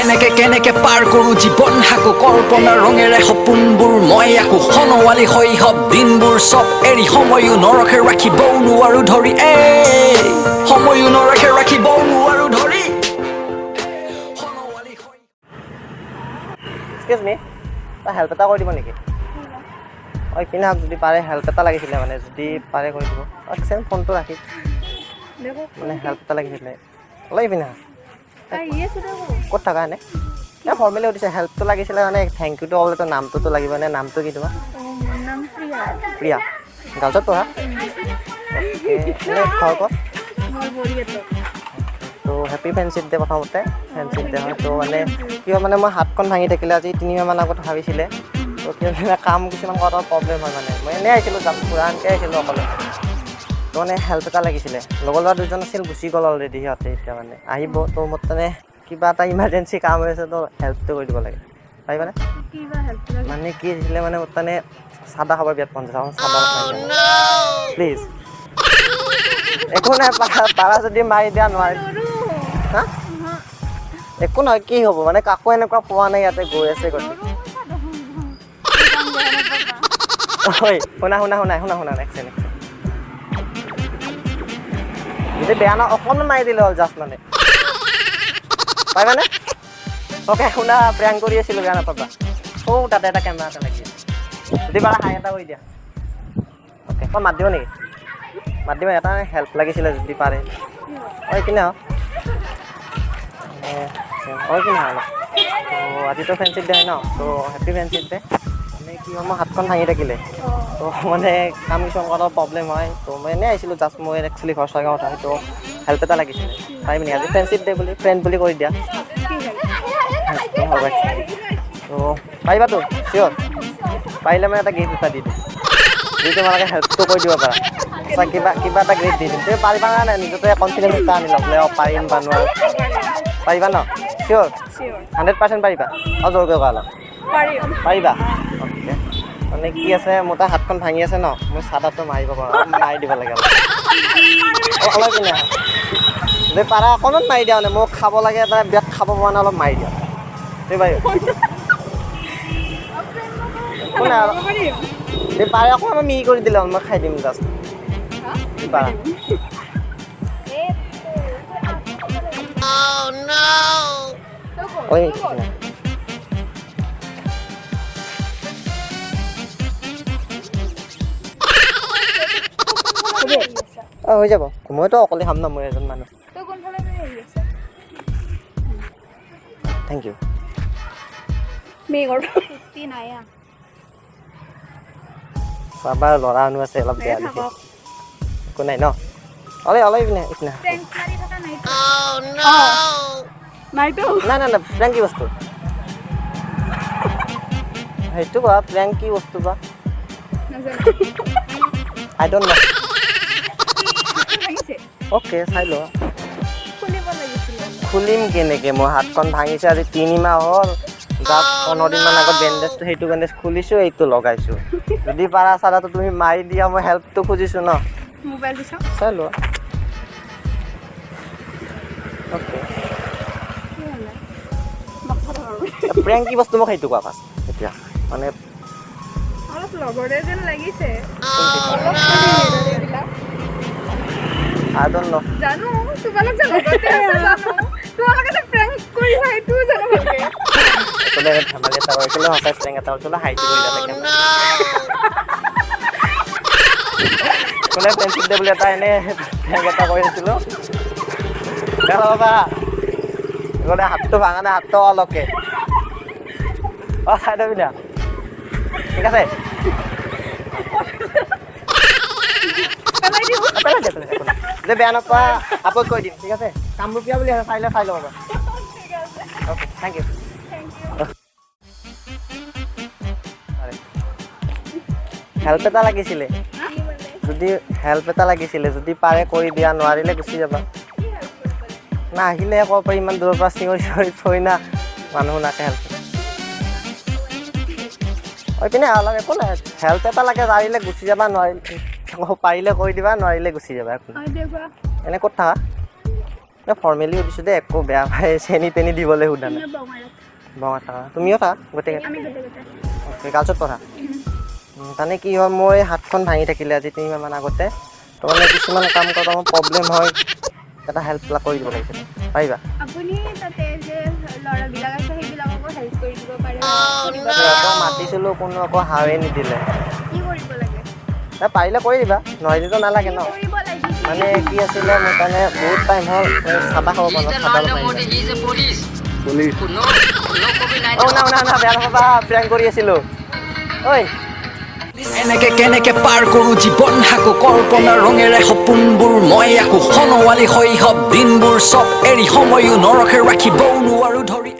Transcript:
কেনেকে কেনেকে পাৰ কৰোঁ জীৱন সাকো কল্পনাৰ ৰঙেৰে সপোনবোৰ মই আকো সোণোৱালী শৈশৱ দিনবোৰ চব এৰি সময়ো নৰখে ৰাখিবও নোৱাৰো ধৰি, এই সময়ো নৰখে ৰাখিবও নোৱাৰো ধৰি সোণোৱালী শৈশৱ। এক্সকিউজ মি, এটা হেল্প এটা কৰি দিব নেকি? অঁ, ইপিনে আহক যদি পাৰে। হেল্প এটা লাগিছিলে, মানে যদি পাৰে কৰি দিব। এক ছেকেণ্ড, ফোনটো ৰাখি মানে হেল্প এটা লাগিছিলে। অলপ ইপিনে আহা। ক'ত থাকা এনে? এই ফৰ্মেলি সুধিছে, হেল্পটো লাগিছিলে মানে thank ইউটো ক'বলৈতো নামটোতো লাগিব নে? নামটো কি তোমাৰ? মোৰ নাম প্ৰিয়া। প্ৰিয়া, গাৰ্লছত পঢ়া? অ'কে, এনে ঘৰ ক'ত? মোৰ বৰিয়াত। ত' হেপী ফ্ৰেণ্ডশ্বিপ ডে। প্ৰথমতে ফ্ৰেণ্ডশ্বিপ ডে হয়। ত' মানে কিয় মানে মই হাতখন ভাঙি থাকিলে আজি 3 মাহমান আগত ভাবিছিলে। ত' কিয় মানে কাম কিছুমান কৰাত প্ৰব্লেম হয়। মানে মই এনেই আহিছিলোঁ, যাম ফুৰা আনকৈ আহিছিলোঁ অকলে। ত' মানে হেল্প এটা লাগিছিলে। লগৰ ল'ৰা দুজন আছিল, গুচি গ'ল অলৰেডি সিহঁতে, এতিয়া মানে আহিব। ত' মোৰ মানে কিবা এটা ইমাৰ্জেঞ্চি কাম হৈ আছে, ত' হেল্পটো কৰি দিব লাগে, পাৰিবানে? কিবা হেল্প লাগে? মানে কি হৈছিলে, মানে মোৰ মানে চাদা খাব বিৰাট মন যায়। চাদা প্লিজ, একো নাই, পাৰা পাৰা যদি মাৰি দিয়া, নোৱাৰি। হা, একো নহয়, কি হ'ব? মানে কাকো এনেকুৱা পোৱা নাই, ইয়াতে গৈ আছে গতিকে। ঐ শুনা শুনা শুনা শুনা শুনা, এক ছেকেণ্ড, এক ছেকেণ্ড। যদি বেয়া ন, অকণমান মাৰি দিলে হ'ল জাষ্ট, মানে পাৰিবানে? অ'কে, শুনা, প্ৰেংক কৰি আছিলোঁ, বেয়া নাপাবা। সৌ তাতে এটা কেমেৰা এটা লাগি আছে, যদি পাৰা হাই এটা কৰি দিয়া। অ'কে, অ' মাত দিব নেকি? মাত দিব, এটা হেল্প লাগিছিলে যদি পাৰে। ঐ কিনে আহক, ঐ কিনে অলপ। ত' আজিতো ফ্ৰেণ্ডশ্বিপ ডে হয় ন? ত' হেপী ফ্ৰেণ্ডশ্বিপ ডে। মানে কি হয়, মোৰ হাতখন ভাঙি থাকিলে, ত' মানে কাম কিছুমান কৰাত প্ৰব্লেম হয়। ত' মই এনেই আহিছিলোঁ জাষ্ট। মই একচুৱেলি ঘৰ ছয়গাঁৱত হয়। ত' হেল্প এটা লাগিছিলে, পাৰিম নেকি? আজি ফ্ৰেণ্ডশ্বিপ ডে বুলি, ফ্ৰেণ্ড বুলি কৰি দিয়া। হ'ব, ত' পাৰিবাতো? চিয়'ৰ? পাৰিলে মানে এটা গিফ্ট এটা দি দিম, যদি তোমালোকে হেল্পটো কৰি দিব পাৰা। সঁচা কিবা কিবা এটা গিফ্ট দি দিম। তুমি পাৰিবা নাই? নিজতে কনফিডেঞ্চ এটা আনি লওক বোলে, অঁ পাৰিম বা নোৱাৰোঁ। পাৰিবা ন? চিয়'ৰ? 100% পাৰিবা? অঁ, জোৰকৈ কোৱা অলপ। পাৰিবা? অ'কে, মানে কি আছে, মোৰ তাত হাতখন ভাঙি আছে ন, মই চাদাটো মাৰিব পাৰোঁ, মাৰি দিব লাগে অলপ। অলপ অলপ কিনে আহা। যদি পাৰা অকণমান মাৰি দিয়া, মানে মোক খাব লাগে, এটা বিৰাট খাব পৰা নাই, অলপ মাৰি দিয়া। তুমি পাৰিবা? একো নাই, অলপ যদি পাৰে অকণমান মিহি কৰি দিলে হ'ল, মই খাই দিম জাষ্ট। যদি পাৰা। ঐ কিনে। অঁ, হৈ যাব, মইতো অকলে খাম ন, মই এজন মানুহ। তই কোনফালে আহি আছা? Thank you. মেঘৰ নাই। চাবা, ল'ৰা মানুহ আছে, অলপ বেয়া দেখি। একো নাই ন? অলপ অলপ ইপিনে ইপিনে। নাইতো। নাই নাই নাই, প্ৰেংক কি বস্তু সেইটো কোৱা। প্ৰেংক কি বস্তু বা? আই don't no. Okay, চাই লোৱা। খুলিম কেনেকে? মোৰ হাতখন ভাঙিছে আজি 3 মাহ হ'ল। জাষ্ট 15 দিনমান আগত বেণ্ডেজটো, সেইটো বেণ্ডেজ খুলিছোঁ, এইটো লগাইছোঁ। যদি পাৰা চাদাটো তুমি মাৰি দিয়া, মই হেল্পটো খুজিছোঁ ন। মোবাইলটো চাওঁ। চাই লোৱা, অ'কে। প্ৰেংক কি বস্তু মোক সেইটো কোৱা ফাৰ্ষ্ট এতিয়া মানে। অলপ লগৰে যেন লাগিছে। আই don't no. জানো, তোমালোক যে লগতে আছা জানো, তোমালোকে যে প্ৰেংক কৰিছা সেইটোও জানো ভালকে। আচলতে ধেমালি এটা কৰিছিলোঁ, সঁচাই প্ৰেংক এটা কৰিছিলোঁ। হাঁহিটো কৰি তাতে কোনে ফ্ৰেণ্ডশ্বিপ ডে বুলি এটা এনে প্ৰেংক এটা কৰি আছিলোঁ। বেয়া নাপাবা। গ'লে হাতটো ভাঙা নাই, হাতটো অলকে। অঁ, চাই থবি দিয়া, ঠিক আছে? পেলাই দিওঁ? পেলাই দিয়া, পেলাই দিয়া, একো নাই। যদি বেয়া নোপোৱা আপলোড কৰি দিম, ঠিক আছে? কামৰূপীয়া বুলি আছে, চাইলে চাই ল'ব পাৰা। ঠিক আছে। Okay, thank you. Thank you. Help এটা লাগিছিলে, যদি হেল্প এটা লাগিছিলে, যদি পাৰে কৰি দিয়া, নোৱাৰিলে গুচি যাবা। না, আহিলেহে ক'ব পাৰি। ইমান দূৰৰ পৰা চিঞৰি চিঞৰি থৈ না মানুহ শুনাকে হেল্প। পিনে অলপ, একো নাই, হেল্প এটা লাগে। পাৰিলে গুচি যাবা, নোৱাৰিলে, পাৰিলে কৰি দিবা, নোৱাৰিলে গুচি যাবা, একো নাই। অঁ, দিয়া, কোৱা। এনে ক'ত থাকা? ফৰ্মেলি সুধিছোঁ দেই, একো বেয়া পাই চেনি তেনি দিবলৈ সোধা নাই। বঙাৰত। বঙাত থাকা? তুমিও থাকা গোটেইকেইটা? আমি গোটেইকেইটা। অ'কে, গাৰ্লছত পঢ়া। মানে কি হয়, মোৰ এই হাতখন ভাঙি থাকিলে আজি 3 মাহমান আগতে। তো মানে কিছুমান কাম কৰাত মোৰ প্ৰব্লেম হয়। এটা হেল্প কৰি দিব লাগিছিলে, পাৰিবা? আপুনি তাতে যে ল'ৰাবিলাক আছে, সেইবিলাককো হেল্প কৰি দিব পাৰে। সিহঁতক মাতিছিলোঁ, কোনো আকৌ হাৱে নিদিলে। কি কৰিব লাগে? নাই, পাৰিলে কৰি দিবা, নহ'লেতো নালাগে ন। কি কৰিব লাগে? মানে কি আছিলে, মোৰ কাৰণে বহুত টাইম হ'ল, মই চাদা খাব পৰা নাই, চাদা ল'ব। অ' না না না, বেয়া নাপাবা, প্ৰেংক কৰি আছিলোঁ ঐ। এনেকে কেনেকে পাৰ কৰো জীৱন হাকো, কল্পনা ৰঙেৰে সপোনবোৰ মই আঁকো। সোণোৱালী শৈশৱ দিনবোৰ চব এৰি সময়ো নৰখে, ৰাখিবও নোৱাৰো ধৰি।